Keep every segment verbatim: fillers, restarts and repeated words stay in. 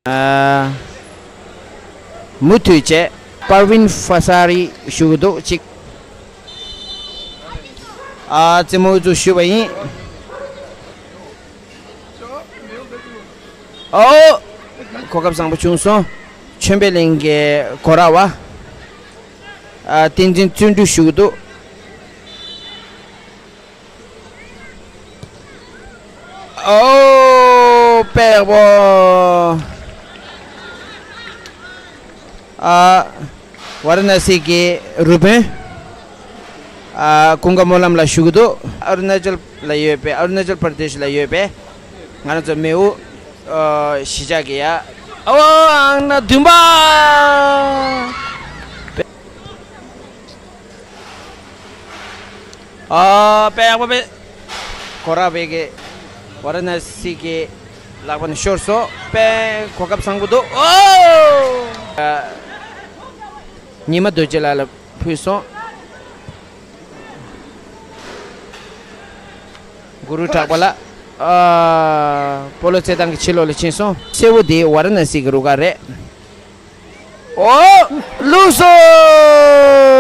ཨ། མུ་མཐུད་བྱས། པར་ཝིན་ཧྥ་ས་རི་ཞུ་གི་འདུག་གཅིག་ཨ། རྩེད་མོ་འཛུགས་ཞུས་པ་ཡིན། ཨོ། གོ་སྐབས་བཟང་པོ་བྱུང་སོང་། ཆོས་འཕེལ་གླིང་གི་གོ་ར་བ། ཨ། བསྟན་འཛིན་བརྩོན་འགྲུས་ཞུ་གི་འདུག་ཨོ། དཔེ་ཡག་པོ། ཨ། ཝཱ་ར་ཎ་སི་གི་རུ་དཔོན། ཨ། ཀུན་དགའ་སྨོན་ལམ་ལགས་ཞུ་གི་འདུག་ཨ་རུ་ན་ཅལ་ལ་ཡོད་པའི། ཨ་རུ་ན་ཅལ་པར་དེཤ་ལ་ཡོད་པའི་ང་རང་ཚོ་མེའུ། ཨ། གཞིས་ཆགས་ཀྱི་ཡ། ཨོ། ཨང་སྣ་བདུན་པ། ཨ། དཔེ་ཡག་པོ་དཔེ། གོ་ར་བའི་གི་ཝཱ་ར་ཎ་སི་གི་ལག་པ་ནས་ཤོར་སོང་། དཔེ་གོ་སྐབས་བཟང་པོ་འདུག་ཨོ། ཨ། ཉི་མ་རྡོ་རྗེ་ལགས་ལ་ཕུལ་སོང་། གུ་རུ་གྲགས་པ་ལགས། ཨ། སྤོ་ལོ་རྩེད་ཐང་གི་ཕྱི་ལོགས་ལ་ཕྱིན་སོང་། སེར་པོ་དེ་ཝཱ་ར་ཎ་སི་གི་རུ་ཁག་རེད། ཨོ། བླུགས་སོང་།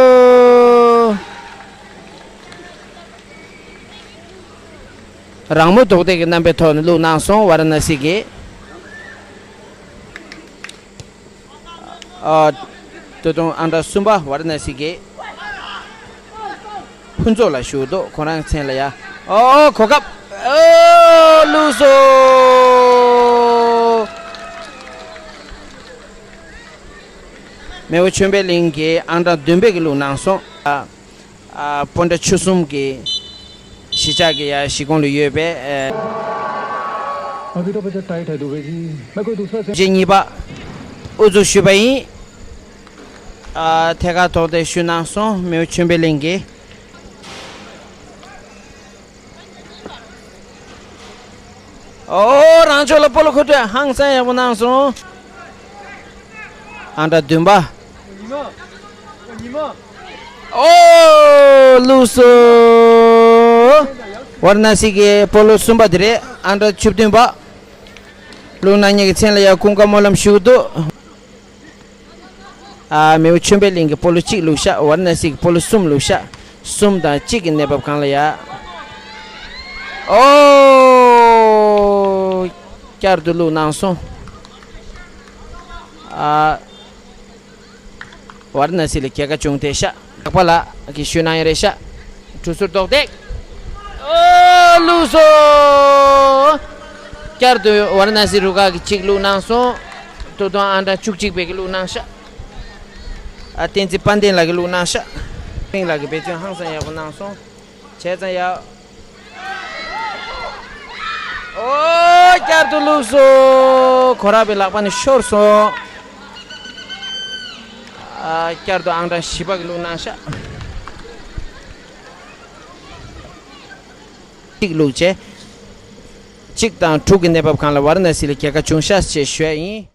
རང་མོས་རྡོག་རྡེག་གི་རྣམ་པའི་ཐོག་ནས་བླུགས་གནང་སོང་། ཝཱ་ར་ཎ་སི་གིས། ཨ། ད་དུང་ཨང་གྲངས་གསུམ་པ་ཝཱ་ར་ཎ་སི་གིས་ཕུན་ཚོགས་ལགས་ཞུ་འདུག་ཁོ་རང་མཚན་ལ་ཡ། ཨོ། གོ་སྐབས། ཨོ། བླུགས་སོང་། མེའུ་ཆོས་འཕེལ་གླིང་གིས་ཨང་གྲངས་བདུན་པའི་གི་བླུགས་གནང་སོང་། ཨ། ཨ། སྤོན་ཊ་ཆུ་གསུམ་གྱི་གཞིས་ཆགས་ཀྱི་ཡ་གཞིས་ཁོངས་ལ་ཡོད་པའི། ཨ། अभी तो budget tight है दुबे जी, मैं कोई दूसरा से གཅིག་གཉིས་པ་དབུ་འཛུགས་ཞུས་པ་ཡིན། ཨ། ཐད་ཀར་དོགས་འདེགས་ཞུས་གནང་སོང་། མེའུ་ཆོས་འཕེལ་གླིང་གིས། ཨོ། རང་ཕྱོགས་ལ་སྤོ་ལོ་འཁོར་སྤྲོད་ཧང་སང་ཡག་པོ་གནང་སོང་། ཨང་གྲངས་བདུན་པ། ཨོ། བླུགས་སོང་། ཝཱ་ར་ཎ་སི་གི་སྤོ་ལོ་གསུམ་པ་དེ་རེད། ཨང་གྲངས་བཅུ་བདུན་པ། བླུགས་གནང་མཁན་གྱི་མཚན་ལ་ཡ་སྐུ་ཁམས་སྨོན་ལམ་ཞུ་གི་འདུག་ཨ། མེའུ་ཆོས་འཕེལ་གླིང་གིས་སྤོ་ལོ་གཅིག་བླུགས་ཤག་ཝཱ་ར་ཎ་སི་གིས་སྤོ་ལོ་གསུམ་བླུགས་ཤག་གསུམ་དང་གཅིག་གི་གནས་བབ་སྒང་ལ་ཡ། ཨོ། བསྐྱར་དུ་བླུགས་གནང་སོང་། ཨ། ཝཱ་ར་ཎ་སི་ལ་རྒྱལ་ཁ་བྱུང་བསྡད་ཤག་ལག་པ་ལགས་ཀྱིས་ཞུས་གནང་ཡོད་རེད་ཤག་གྲུ་ཟུར་རྡོག་རྡེག་ཨོ། བླུགས་སོང་། བསྐྱར་དུ་ཝཱ་ར་ཎ་སི་རུ་ཁག་གིས་གཅིག་བླུགས་གནང་སོང་། ད་དུང་ཨང་གྲངས་བཅུ་གཅིག་པའི་གིས་བླུགས་གནང་ཤག་ཨ། བསྟན་འཛིན་དཔལ་ལྡན་ལགས་ཀྱིས་བླུགས་གནང་ཤག་སྤིང་ལགས་ཀྱིས་འབད་བརྩོན་ཧང་སང་ཡག་པོ་གནང་སོང་། བྱས་ཙང་ཡ། ཨོ། བསྐྱར་དུ་བླུགས་སོང་། གོ་ར་བའི་ལག་པ་ནས་ཤོར་སོང་། ཨ། བསྐྱར་དུ་ཨང་གྲངས་བཞི་པ་གིས་བླུགས་གནང་ཤག་གཅིག་བླུགས་བྱས། གཅིག་དང་དྲུག་གི་གནས་བབ་སྒང་ལ་ཝཱ་ར་ཎ་སི་ལ་རྒྱལ་ཁ་བྱུང་ཤག་ཅེས་ཞུ་ཡ་ཡིན།